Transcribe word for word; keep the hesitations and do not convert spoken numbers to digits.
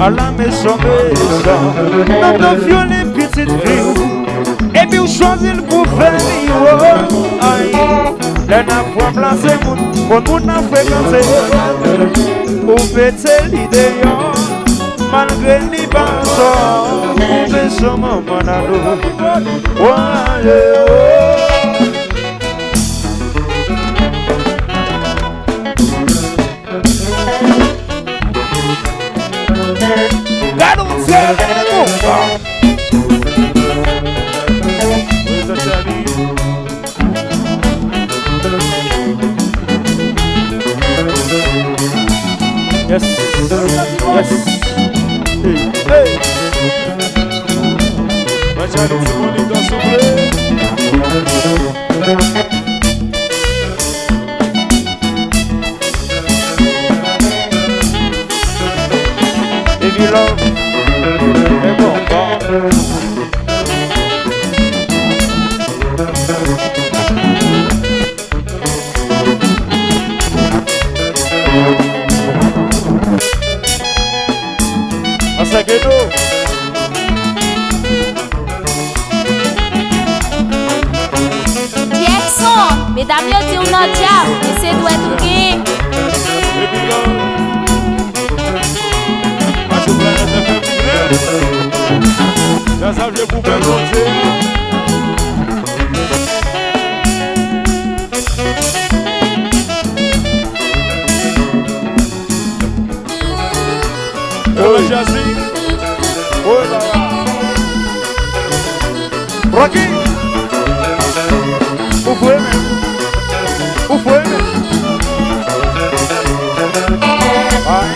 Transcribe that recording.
Ala mechan, mechan. Nan tan fyole pitit fi w. Epi w chwazi l pou fè li wo. Ay, lè n ap ranplase moun, konn moun n ap frekante. Ou mete li deyò, malgre li pa tò. Ou mechan manman Nado. Wa, ye, wo. Gade yon tchèlè konpa. Yes. Yes. Hey, hey. Mwen Charlie, se bon, li dan souple. Baby love, e bon, bon. Ansanm nou. Jackson, medam yo di w nan dyab, men se dwèt ou gen. Epi la, Macho Planèt F M vre. Sa, sa vle pou bèl Bondye. Yo, Jazzy. Oh là là. Rocky. Ou fre menm. Ou fre menm. Ay.